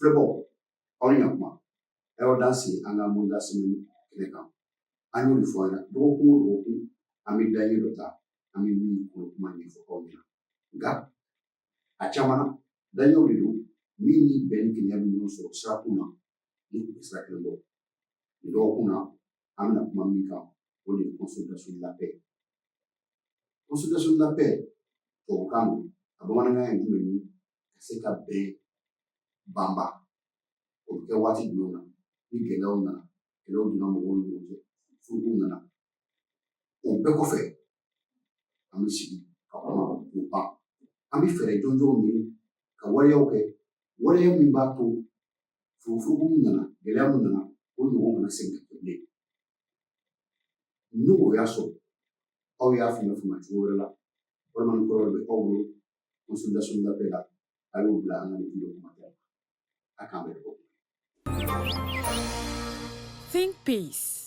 Filɛbɔ, aw ni ɲakuma, a y'aw danse an ka Monde de la Semaine kɛnɛ kan. An y'o de fɔ aw ɲɛna, dɔgɔkun o dɔgɔkun, an bɛ daɲɛ dɔ ta, an bɛ min kɔnɔ kuma ɲɛfɔ aw ɲɛna. Nka a caman na, daɲɛw de don min ni bɛn ni kelenya bɛ ɲɔgɔn sɔrɔ sirakun na, ni u bɛ sira kelen bɔ. Nin dɔgɔkun na, an bɛna kuma min kan, o de ye consolidation de la paix. Consolidation de la paix, tubabukan don, a bamanankan ye jumɛn ye? Ka se ka bɛn banba. O bɛ kɛ waati jumɛn na? Ni gɛlɛyaw nana, gɛlɛyaw donna mɔgɔw ni ɲɔgɔn cɛ, furukow nana, o bɛɛ kɔfɛ, an bɛ sigi ka kuma k'o ban. An bɛ fɛɛrɛ jɔnjɔnw ɲini ka waleyaw kɛ, waleya min b'a to furufuruku min nana, gɛlɛya min nana, o ɲɔgɔn kana segin ka kɛ bilen. N'o o y'a sɔrɔ aw y'a faamuya faamuya cogo wɛrɛ la, walima ni kɔrɔ bɛ aw bolo consolidation de la paix la, a y'o bila an ka nin video commentaire la. A k'an bɛn dɔgɔkun. Think Peace.